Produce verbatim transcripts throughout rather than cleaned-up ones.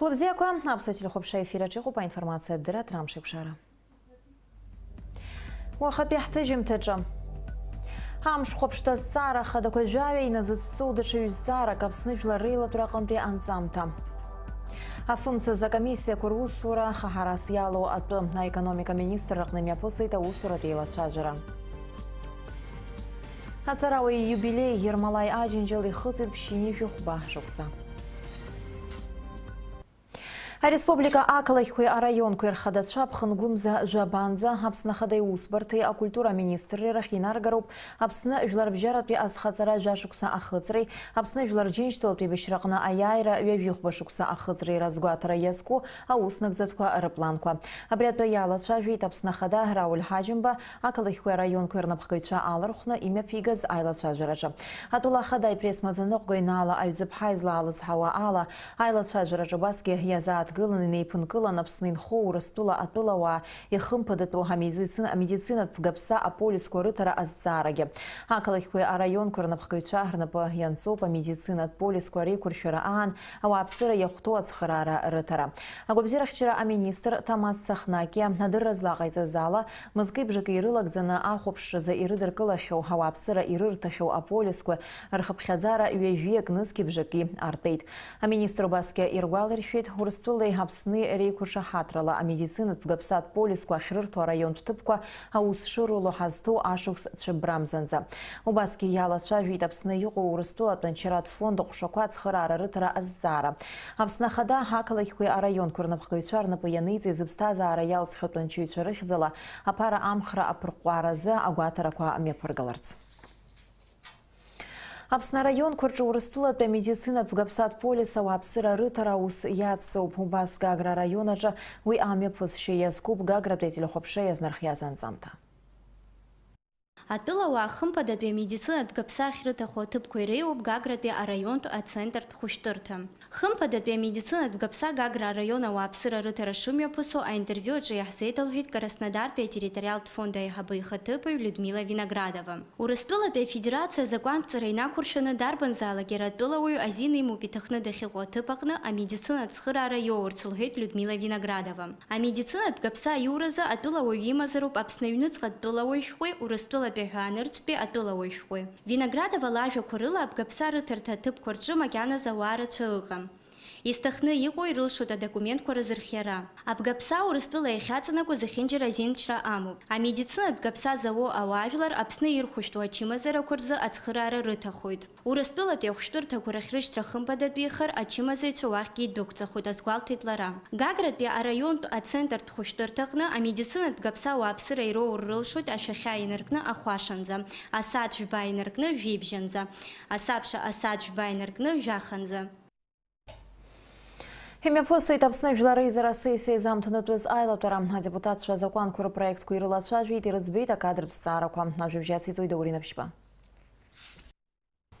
Хәлыбзиақәа, аԥсуа телехәаԥшра ефир аҿы иҟоуп аинформациатә дырраҭара Амшеиқәшара. Уахатәи ҳҭыжьымҭаҿы. Амш хәаԥшҭа азҵаара хадақәа жәаҩа иназыцҵоу даҽа ҩ-зҵаарак Аԥсны жәлар реилатәра аҟынтәи анҵамҭа. Афымцаз акомиссиақәа русура хаҳарас иалоу атәы аекономика министр рҟны имҩаԥысит аусуратә еилацәажәара. Аҵарауаҩ ииубилеи Ермолаи Аџьынџьал ихыҵит ԥшьынҩажәи хәба шықәса. Ареспублика ақалақьқәеи араионқәеи рхадацәа Аԥхынгәымза жәабанӡа Аԥсны Ахада Иусбарҭеи акультура аминистрреи рахь инаргароуп Аԥсны жәларбжьаратәи азхаҵара жәашықәса ахыҵреи Аԥсны Жәлар Џьынџьтәылатә еибашьраҟны аиааира ҩажәихәба шықәса ахыҵреи разгәаҭара иазку ауснагӡатәқәа рыпланқәа. Абри атәы иалацәажәеит Аԥсны Ахада Рауль Ҳаџьымба ақалақьқәеи араионқәеи рнапхгаҩцәа алархәны имҩаԥигаз аилацәажәараҿы. Атәыла Ахада ипресс-маӡаныҟәгаҩ Наала Аҩӡыԥҳа излаалыцҳауа ала, аилацәажәараҿы убасгьы иазааҭгылан инеиԥынкылан Аԥсны инхо Урыстәыла атәылауаа ихымԥадатәу амедицин-, амедицинатә гаԥса аполисқәа рыҭара азҵаарагьы. Ақалақьқәеи араионқәеи рнапхгаҩцәа рнапы ианҵоуп амедицинатә полисқәа реиқәыршәара аан ауааԥсыра иахәҭоу ацхыраара рыҭара. Агәабзиарахьчара аминистр Ҭамаз Цахнакиа адырра злаҟаиҵаз ала, мызки бжаки ирылагӡаны ахәаԥшразы ирыдыркылахьоу, ауааԥсыра ирырҭахьоу аполисқәа рхыԥхьаӡара ҩажәиак нызқьи бжаки артәеит. Аминистр убасгьы иргәалаиршәеит, Урыстәылеи Аԥсни реиқәыршаҳаҭрала амедицинатә гаԥсатә полисқәа ахьрырҭо араионтә ҭыԥқәа аус шыруло ҳазҭоу ашықәс цәыббрамзанӡа. Убасгьы иалацәажәеит Аԥсны иҟоу Урыстәылатә анчаратә фонд аҟәшақәа ацхыраара рыҭара азҵаара. Аԥсны Ахада ақалақьқәеи араионқәеи рнапхгаҩцәа рнапы ианиҵеит зыԥсҭазаара иалҵхьоу атәанчаҩцәа рыхьӡала аԥара амхра аԥырҟәҟәааразы агәаҭарақәа мҩаԥыргаларц. Аԥсны араионқәа рҿы Урыстәылатәи амедицинатә гаԥсатә полис ауааԥсыра рыҭара аус иацҵоуп. Убас Гагра араион аҿы уи амҩаԥысшьа иазкуп Гагратәи ателехәаԥшра иазнархиаз анҵамҭа. Атәылауаа хымԥадатәи амедицинатә гаԥса ахьрыҭаху аҭыԥқәа иреиуоуп Гагратәи араионтә ацентртә хәышәтәырҭа. Хымԥадатәи амедицинатә гаԥса Гагра араион ауааԥсыра рыҭара шымҩаԥысуа аинтервиу аҿы иаҳзеиҭалҳәеит Краснодартәи атерриториалтә фонд аиҳабы ихаҭыԥуаҩ Людмила Виноградова. Урыстәылатәи Афедерациа азакәанԥҵара инақәыршәаны дарбанзаалак иара атәылауаҩ азин имоуп иҭахны дахьыҟоу аҭыԥ аҟны амедицина ацхыраара иоурц, лҳәеит Людмила Виноградова. Амедицинатә гаԥса аиуразы атәылауаҩ имазароуп Аԥсны аҩныҵҟа атәылауаҩ шәҟәи Урыстәылатәи аҳәаанырцәтәи атәылауаҩ шәҟәи. Виноградова лажәақәа рыла, абгаԥса рыҭарҭа аҭыԥқәа рҿы макьаназы ауаа рацәа ыҟам. Изҭахны иҟоу ирылшоит адокументқәа рызырхиара. Абгаԥса Урыстәыла иахьаҵанакуа зехьынџьара азинмчра амоуп. Амедицинатә гаԥса зауоу ауаажәлар Аԥсны ирхәышәтәу ачымазарақәа рзы ацхыраара рыҭахоит. Урыстәылатәи ахәшәтәырҭақәа рахь рышьҭра хымԥадатәихар, ачымазаҩцәа уахьгьы идәықәҵахоит, азгәалҭеит лара. Гагратәи араионтә ацентртә хәышәтәырҭаҟны амедицинатә гаԥса ауааԥсыра ироур рылшоит ашәахьа инаркны ахәашанӡа, асааҭ жәба инаркны жәибжьанӡа, асабша асааҭ жәба инаркны жәаханӡа. Имҩаԥысит Аԥсны Жәлар Реизара асессиа изамҭанатәыз аилатәара. Адепутатцәа азакәанқәа рпроектқәа ирылацәажәеит, ирыӡбеит акадртә зҵаарақәа. Ажәабжь ациҵоит Даур Инаԥшьба.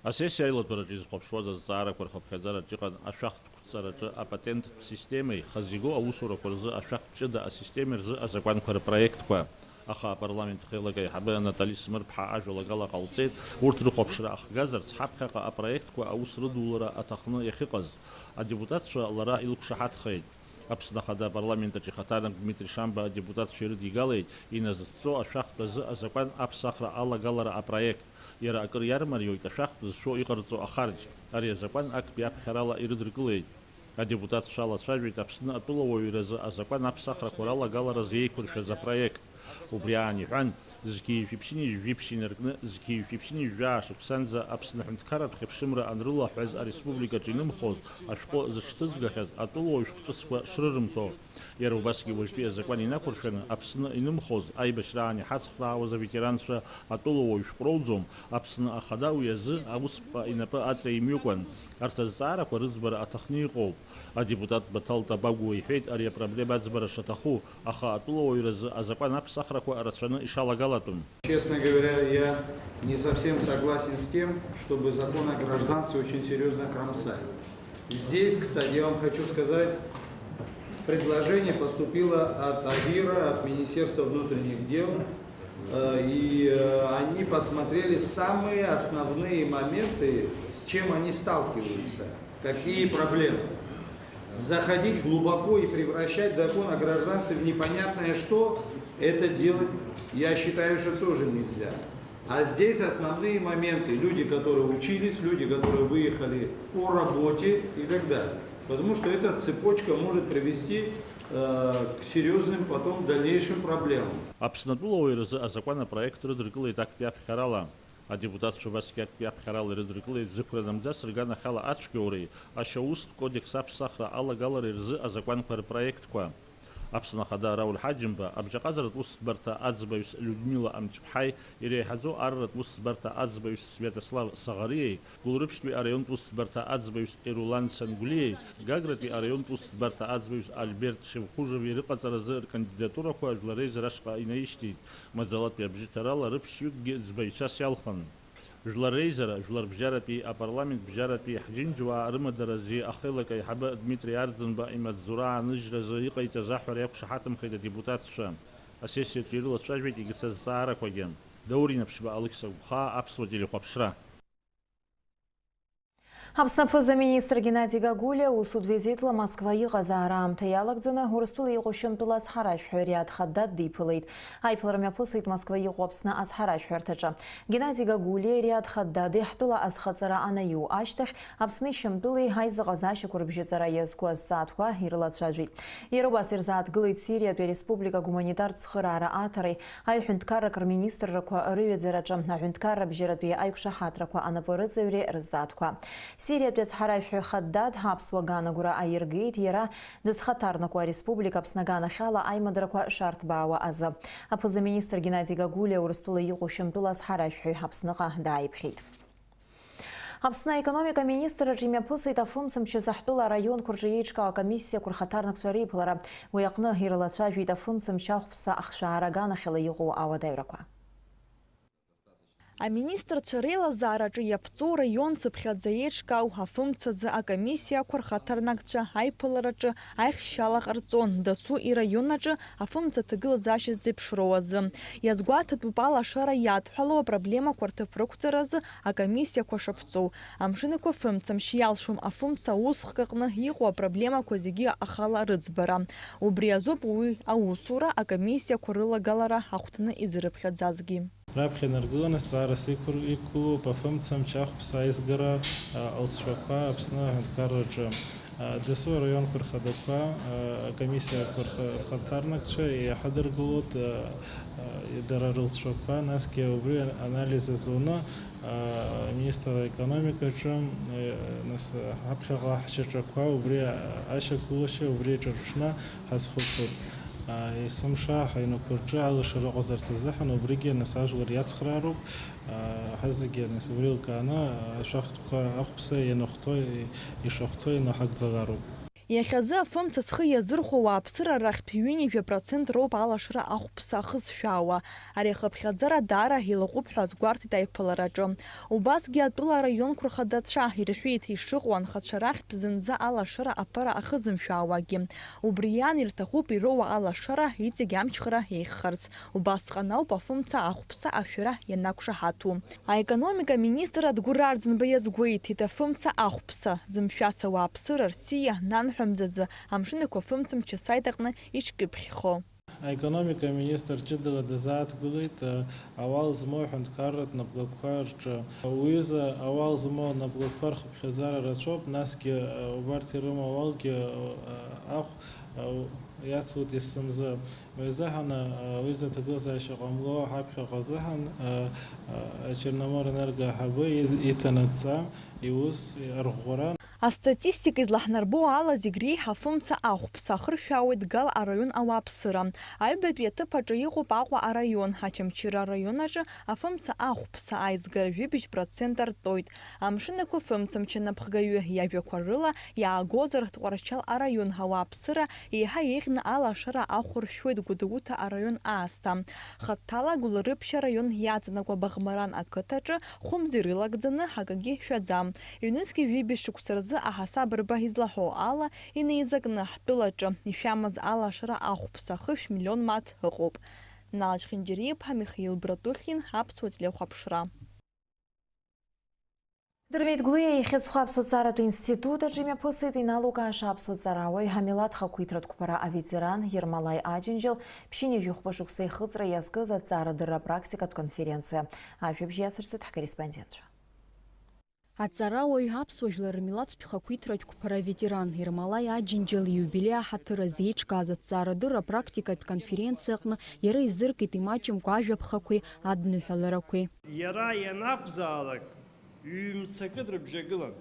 Асессиа аилатәараҿы изхәаԥшуаз азҵаарақәа рхыԥхьаӡараҿ иҟан ашәахтә қәҵараҿы апатенттә системеи хазы игоу аусурақәа рзы ашәахтә ҷыда асистемеи рзы азакәанқәа рпроектқәа. Аха апарламент ахеилак аиҳабы Анатали Смыр-ԥҳа ажәалагала ҟалҵеит, урҭ рыхәаԥшра ахгазарц ҳаԥхьаҟа апроектқәа аус рыдулара аҭахны иахьыҟаз. Адепутатцәа лара илқәшаҳаҭхеит. Аԥсны Ахада апарламент аҿы ихаҭарнак Дмитри Шамба адепутатцәа ирыдигалеит, иназыҭҵо ашәахтә азы азакәан аԥсахра алагалара апроект. Иара акыр иармариоит ашәахтә зшәо иҟарҵо ахарџь. Ари азакәан актәи аԥхьарала ирыдыркылеит. Адепутатцәа алацәажәеит Аԥсны атәылауаҩразы азакәан аԥсахрақәа ралагалараз иеиқәыршәаз апроект. Убри аан иҳәан, зқьи жәшәи ԥшьынҩажәи жәиԥшь инаркны, зқьи жәшәи ԥшьынҩажәи жәаа шықәсанӡа Аԥсны аҳәынҭқарратә хьыԥшымра анрылаҳәаз ареспубликаҿы инымхоз ашәҟәы зыҽҭызгахьаз атәылауаҩ шәҟәҿыцқәа шрырымҭо. Иара убасгьы уажәтәи азакәан инақәыршәаны Аԥсны инымхоз аибашьраан иҳацхраауаз аветеранцәа атәылауаҩ шәҟә роуӡом, Аԥсны Ахада уи азы аусԥҟа инапы аҵа имҩыкәан. Арҭ азҵаарақәа рыӡбара аҭахны иҟоуп. Адепутат Баҭал Табагәуа иҳәеит ари апроблема аӡбара шаҭаху, аха атәылауаҩразы азакәан аԥсахрақәа рацәаны ишалагалатәым. Честно говоря, я не совсем согласен с тем, чтобы закон о гражданстве очень серьезно кромсали. Здесь, кстати, я вам хочу сказать, предложение поступило от АВИРа, от Министерства внутренних дел, э, и, э, они посмотрели самые основные моменты, с чем они сталкиваются, какие проблемы. Заходить глубоко и превращать закон о гражданстве в непонятное что, это делать, я считаю, что тоже нельзя. А здесь основные моменты, люди, которые учились, люди, которые выехали по работе и так далее. Потому что эта цепочка может привести э, к серьезным потом дальнейшим проблемам. Аԥснатәыла ауаҩразы азакәан апроект рыдыркылеит актәи аԥхьарала. Адепутатцәа убасгьы актәи аԥхьарала ирыдыркылеит зықәра намӡац рганахьала ацәгьоуреи ашьаустә кодекс аԥсахра алагалареи рзы азакәанқәа рпроектқәа. Аԥсны Ахада Рауль Ҳаџьымба, абжьаҟазаратә усӡбарҭа аӡбаҩыс Людмила Амҷԥҳаи иреиҳаӡоу арратә усӡбарҭа аӡбаҩыс Свиатослав Саӷариеи, Гәылрыԥшьтәи араионтә усӡбарҭа аӡбаҩыс Ерулан Сангәлиеи, Гагратәи араионтә усӡбарҭа аӡбаҩыс Альберт Шевкужеви рыҟаҵаразы ркандидатурақәа Жәлар реизара ашҟа инаишьҭит, маӡалатәи абжьыҭарала рыԥшьҩыкгьы ӡбаҩцәас иалхын. Жәлар реизара, Жәларбжьаратәи апарламент бжьаратәи ҳџьынџьуаа рымадаразы ахеилак аиҳабы Дмитри Арӡынба имаҵзура ааныжьразы иҟаиҵаз аҳәара иақәшаҳаҭымхеит адепутатцәа. Асессиаҿы ирылацәажәеит егьырҭ азҵаарақәагьы. Даур Инаԥшьба, Алықьса Гәхаа, Аԥсуа телехәаԥшра. Аԥсны аԥыза-министр Геннади Гагулиа усутә визитла Москва иҟазаара аамҭа иалагӡаны Урыстәыла иҟоу Шьамтәыла ацҳаражәҳәаҩ Риад Хаддад диԥылеит. Аиԥылара мҩаԥысит Москва иҟоу Аԥсны ацҳаражәҳәарҭаҿы. Геннади Гагулиеи Риад Хаддади ҳтәыла азхаҵара анаиу ашьҭахь, Аԥсни Шьамтәылеи аизыҟазаашьақәа рыбжьыҵара иазку азҵаатәқәа ирылацәажәеит. Иара убас ирзааҭгылеит Сириатәи ареспублика гуманитартә цхыраара аҭареи аҩ-ҳәынҭқаррак рминистррақәа рыҩаӡараҿы аҳәынҭқарра бжьаратәи аиқәшаҳаҭрақәа анапы рыҵаҩреи рызҵаатәқәа. Сириатәи ацҳаражәҳәаҩ Хаддад аԥсуа ганагәра аиргеит иара дызхаҭарнакуа ареспублика Аԥсны аганахьала аимадарақәа шарҭбаауа азы. Аԥыза-министр Геннади Гагулиа Урыстәыла иҟоу Шьамтәыла ацҳаражәҳәаҩ Аԥсныҟа дааиԥхьеит. Аԥсны аекономика министрраҿы имҩаԥысит афымцамч азы ҳтәыла араионқәа рҿы еиҿкаау акомиссиақәа рхаҭарнакцәа реиԥылара. Уи аҟны ирылацәажәеит афымцамч ахәԥса ахшәаара аганахьала иҟоу ауадаҩрақәа. Аминистрцәа реилазаараҿы иаԥҵоу раион цыԥхьаӡа еиҿкаау афымцазы акомиссиақәа рхаҭарнакцәа аиԥылараҿы аихшьала ҟарҵон дасу ираион аҿы афымца ҭагылазаашьа зеиԥшроу азы. Иазгәаҭатәуп алашара иадҳәалоу апроблемақәа рҭыԥ рықәҵаразы акомиссиақәа шаԥҵоу. Амшынқәа фымцамч иалшом афымца аусхк аҟны иҟоу апроблемақәа зегьы ахала рыӡбара. Убри азоуп уи аусура акомиссиақәа рылагалара ахәҭаны изырыԥхьаӡазгьы. Раԥхьа инаргыланы зҵаарас иқәыр-, иқәгылоуп афымцамч ахәԥса аизгара, а, алҵшәақәа Аԥсны аҳәынҭқарраҿы. А, дасу араионқәа рхадақәа, а, акомиссиақәа рха-, рхаҭарнакцәа иаҳадыргылоит, а, а, дара рылҵшәақәа, насгьы убри анализ азуны, а, аминистр аекономикаҿы, а, нас, ҳаԥхьаҟа ҳшьаҿақәа убри ашьақәгылашьа, убри иҿырԥшны ҳазхәыцуеит. А, есымша ҳаҩнқәа рҿы алашара ыҟазарц азыҳәан убригьы нас ажәлар иацхраароуп. А, ҳазегьы нас убри лкааны, а, ашәахтәқәа ахәԥса ианахәҭоу, ишахәҭоу инаҳагӡалароуп. Иахьазы афымца зхы иазырхәо ауааԥсыра рахьтә ҩынҩажәа процент роуп алашара ахәԥса ахызшәаауа. Ари ахыԥхьаӡара даара илаҟәуп ҳәа азгәарҭеит аиԥылараҿы. Убасгьы атәыла араионқәа рхадацәа ирҳәеит, ишыҟоу анхацәа рахьтә зынӡа алашара аԥара ахызымшәаауагьы. Убри иан ирҭахуп ироуа алашара иҵегь амчхара еиӷьхарц. Убасҟан ауп афымца ахәԥса ашәара ианақәшаҳаҭу. Аекономика министр Адгәыр Арӡынба иазгәеиҭеит, афымца ахәԥса зымшәац ауааԥсыра рсиа нанҳәамӡаӡа амшынқәа фымцамч асаит аҟны ишкьыԥхьхо. Аекономика аминистр ҷыдала дазааҭгылеит, а, ауал змоу аҳәынҭқарратә напқәа рҿы. Уҩыза ауал змоу анапқәа рхыԥхьаӡара рацәоуп, насгьы, а, убарҭ ирымоу ауалгьы, а, ахә, а, иацлоит есымза. Уи азыҳәан, а, уҩыза аҭагылазаашьа ҟамло ҳаԥхьаҟа азыҳәан, а, а, Черноморэнерго аиҳабы и-, иҭанаҵ-, Иус арӷәӷәара. Астатистика излаҳнарбо ала, зегь реиҳа афымца ахәԥса ахыршәаауеит Гал араион ауааԥсыра. Аҩбатәи аҭыԥ аҿы иҟоуп Аҟәа араион, Очамчыра араион аҿы афымца ахәԥса аизгара жәибжь процент артәоит. Амшынқәа фымцамч анапхгаҩы иажәақәа рыла иаагозар, Тҟәарчал араион ауааԥсыра еиҳа еиӷьны алашара ахәыршәуеит Гәдоуҭа араион аасҭа. Хаҭала Гәылрыԥшь араион иаҵанакуа Баӷмаран ақыҭаҿы хәымз ирылагӡаны акагьы шәаӡам. Ҩнызқьи жәибжь шықәса рзы аҳасаб рба излаҳәо ала, инеизакны ҳтәылаҿы ишәамаз алашара ахәԥса хышә миллион маҭ ыҟоуп. Налаџь Хинџьариа-иԥа, Михаил Братухин, Аԥсуа телехәаԥшра. Дырмит Гәлиа ихьыӡхо аԥсуа ҵаратә институт аҿы имҩаԥысит иналукааша аԥсуа ҵарауаҩ, амилаҭ хақәиҭратә қәԥара аветеран Ермолаи Аџьынџьал ԥшьынҩажәи хәба шықәса ихыҵра иазкыз аҭҵаарадырра апрактикатә конференциа. Ажәабжь иацырҵоит ҳкорреспондентцәа. Аҵарауаҩ, аԥсуа жәлар рмилаҭтә хақәиҭратә қәԥара аветеран Ермолаи Аџьынџьал ииубилеи аҳаҭыр азы еиҿкааз аҭҵаарадырра апрактикатә конференциа аҟны иара изыркит имаҷымкәа ажәаԥхақәеи адныҳәаларақәеи. Иара ианакәзаалак ҩ-мцакы дрыбжьагылан.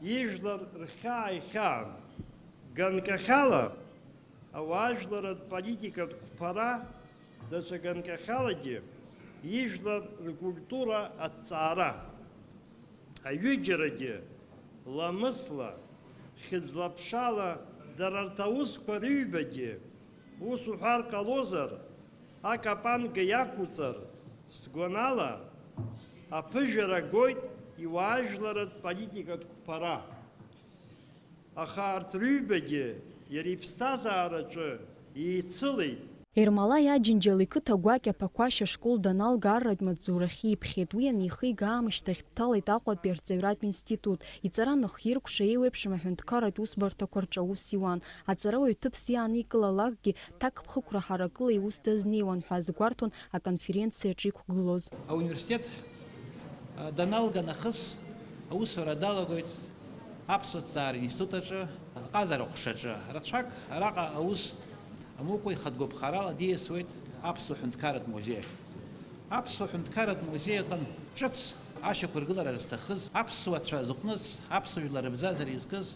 Ижәлар рхьаа ихьаан. Ганкахьала ауаажәларратә политикатә қәԥара, даҽа ганкахьалагьы ижәлар ркультура аҭҵаара. Аҩыџьарагьы ламысла, хьыӡла-ԥшала дара рҭоурыхқәа рыҩбагьы, ус уҳәар ҟалозар, акапанга иақәуҵар, сгәанала, аԥыжәара гоит иуаажәларратә политикатә қәԥара. Аха арҭ рыҩбагьы иара иԥсҭазаараҿы еицылеит. Ермолаи Аџьынџьал иқыҭа гәакьа Ԥақәашь ашкол даналга арратә маҵзурахь иԥхьеит. Уи анихига аамышьҭахь дҭалеит Аҟәатәи арҵаҩратә институт. Иҵара анахиркәша, еиуеиԥшым аҳәынҭқарратә усбарҭақәа рҿы аус иуан. Аҵарауаҩ ҭыԥс иааникылалакгьы, ҭакԥхықәра ҳаракыла иус дазнеиуан ҳәа азгәарҭон аконференциаҿы иқәгылоз. Ауниверситет, а, даналга нахыс аусура далагоит аԥсуа ҭҵаара институт аҿы, аҟазара аҟәшаҿы. Рацәак араҟа аус амукәа ихатә гәаԥхарала диасуеит аԥсуа ҳәынҭқарратә музеи ахь. Аԥсуа ҳәынҭқарратә музеи аҟны ҿыц ашьақәыргылара зҭахыз, аԥсуацәа зыҟәныз, аԥсуа жәлар рыбзазара изкыз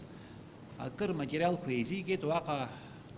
акыр материалқәа еизигеит уаҟа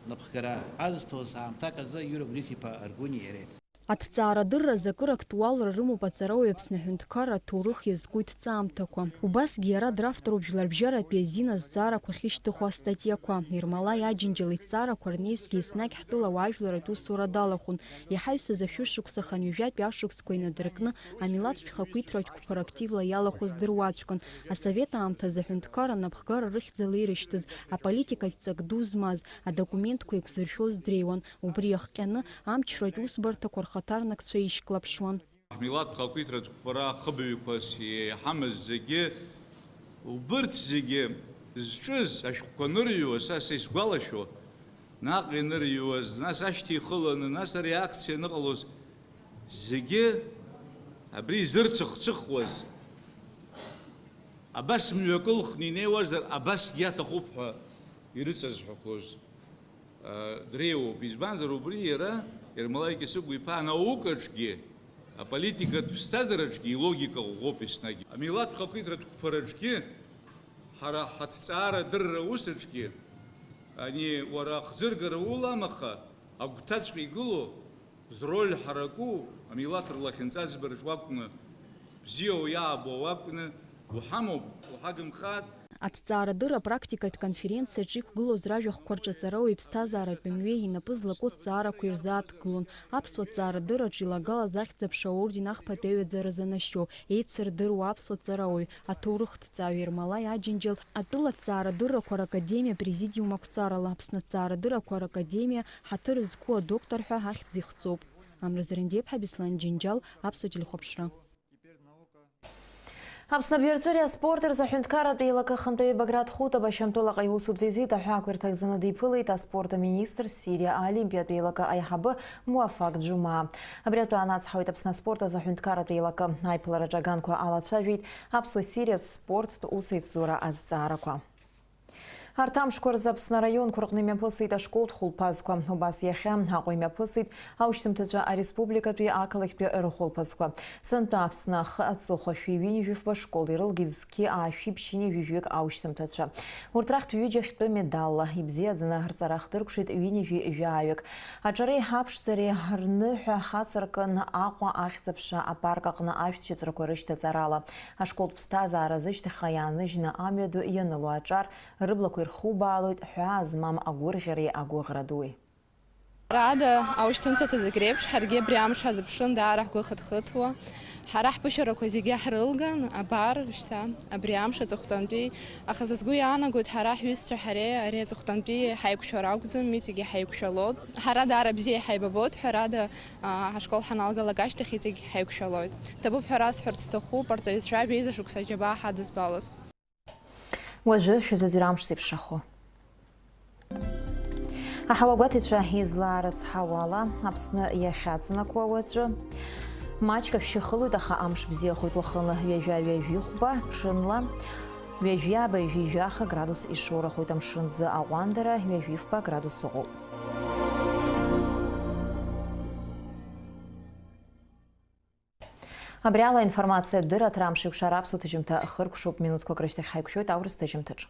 напхгара азҭоз аамҭак азы Иура Гәлиҭ-иԥа Аргәыни иареи. Аҭҵаарадырра азы акыр актуалра рымоуп аҵарауаҩ Аԥсны аҳәынҭқарра аҭоурых иазку иҭҵаамҭақәа. Убасгьы иара дравторуп жәларбжьаратәи азин азҵаарақәа ахьышьҭыхуа астатиақәа. Ермолаи Аџьынџьал иҭҵаарақәа рнаҩсгьы еснагь ҳтәыла ауаажәларратә усура далахәын. Иҳаҩсыз ашәышықәса хынҩажәатәи ашықәсқәа инадыркны, амилаҭтә хақәиҭратә қәԥара активла иалахәыз дыруаӡәкын. Асовет аамҭазы аҳәынҭқарра анапхгара рыхьӡала ирышьҭыз, аполитикатә ҵак ду змаз, адокументқәа еиқәзыршәоз дреиуан. Убри иахҟьаны, амчратә усбарҭақәа рхаҭарнакцәа ишьклаԥшуан. Ҳмилаҭ хақәиҭратә қәԥара хыбаҩқәас иҳамаз зегьы, убырҭ зегьы зҿыз ашәҟәқәа анырҩуаз, са, са исгәалашәо, наҟ ианырҩуаз, нас ашьҭа ихыланы, нас ареакциа аныҟалоз, зегьы абри изырцыхцыхуаз, абас мҩакы лхны инеиуазар, абасгьы аҭахуп ҳәа ирыҵазҳәақәоз, а, дреиуоуп. Избанзар, убри иара, Ермолаи Кьасыгә-иԥа, анаукаҿгьы, аполитикатә ԥсҭазаараҿгьы илогика ӷәӷәоуп еснагь. Амилаҭ хақәиҭратә қәԥараҿгьы, ҳара ҳаҭҵаара адырра усаҿгьы, ани уара ахӡыргара уламаха, агәҭаҵәҟьа игылоу, зроль ҳараку, амилаҭ рлахьынҵа збараҿ уакәны, бзиа уиаабо уакәны уҳамоуп, уҳагымхааит. Аҭҵаарадырра апрактикатә конференциаҿы иқәгылоз ражәахәқәа рҿы аҵарауаҩ иԥсҭазааратә мҩеи инапы злаку аҭҵаарақәеи рзааҭгылон. Аԥсуа ҭҵаарадырраҿы илагалаз Ахьӡ-аԥша аорден ахԥатәи аҩаӡара занашьоу, еицырдыруа аԥсуа ҭҵаарауаҩ, аҭоурыхҭҵааҩ Ермолаи Аџьынџьал, атәыла ҭҵаарадыррақәа ракадемиа апрезидиум ақәҵарала Аԥсны аҭҵаарадыррақәа ракадемиа ҳаҭыр зқәу адоктор ҳәа ахьӡ ихҵоуп. Амра Зрандеиԥҳа, Беслан Џьынџьал, Аԥсуа телехәаԥшра. Аԥсны абаҩрҵәыреи аспорти рзы аҳәынҭқарратә еилакы ахантәаҩы Баграт Хутаба Шьамтәылаҟа иусутә визит аҳәаақәа ирҭагӡаны диԥылеит аспорт аминистр, Сириа аолимпиатә еилакы аиҳабы Муафак Џьумаа. Абри атәы анацҳауеит Аԥсны аспорт азы аҳәынҭқарратә еилакы. Аиԥылараҿы аганқәа алацәажәеит аԥсуа-сириатә спорттә усеицура азҵаарақәа. Арҭ амшқәа рзы Аԥсны араионқәа рҟны имҩаԥысит ашколтә хәылԥазқәа. Убас иахьа Аҟәа имҩаԥысит аушьҭымҭацәа ареспубликатәи ақалақьтәи рхәылԥазқәа. Сынтәа Аԥсны ахы аҵыхәа шәи ҩынҩажәи фба школ ирылгеит зқьи аашәи ԥшьынҩажәи жәаҩык аушьҭымҭацәа. Урҭ рахьтә ҩыџьа хьтәы медалла ибзиаӡаны рҵара ахдыркәшеит ҩынҩажәи жәаҩык. Аҿареи аԥшӡареи рныҳәа хацыркын Аҟәа ахьӡ-аԥша апарк аҟны ашәҭшьыҵәрақәа рышьҭаҵарала. Ашколтә ԥсҭазаара азышьҭахьҟа иааныжьны амҩаду ианыло аҿар рыблақәа ирхубаалоит ҳәаа змам агәырӷьареи агәыӷра дуи. Ҳәарада, аушьҭымҭацәа зегь реиԥш, ҳаргьы абри амш ҳазыԥшын, даара ҳгәы хыҭхыҭуа. Ҳара ҳԥышәарақәа зегьы ҳрылган, абар, шьҭа, абри амш аҵыхәтәантәи, аха са сгәы иаанагоит, ҳара ҳҩызцәа ҳареи ари аҵыхәтәантәи ҳаиқәшәара акәӡам, иҵегьы ҳаиқәшәалоит. Ҳара даара бзиа иҳаибабоит, ҳәарада, аа, ҳашкол ҳаналгалак ашьҭахь иҵегь ҳаиқәшәалоит. Ҭабуп ҳәа расҳәарц сҭахуп, арҵаҩцәа жәеиза шықәса џьабаа ҳадызбалаз. Уажәы шәзаӡәыр амш зеиԥшрахо. Аҳауагәаҭаҩцәа излаарыцҳауала, Аԥсны иахьаҵанакуа уаҵәы маҷк ашәшьы хылоит, аха амш бзиахоит уахынла ҩажәа-ҩажәихәба, ҽынла ҩажәиааба-ҩажәижәаха градус ишоурахоит, амшын ӡы аҟәандара ҩажәифба градус ыҟоуп. Абри ала аинформациатә дырраҭара амш еиқәшара аԥсуа ҭыжьымҭа хыркәшоуп, минуҭқәак рышьҭахь ҳаиқәшәоит аурыс ҭыжьымҭаҿы.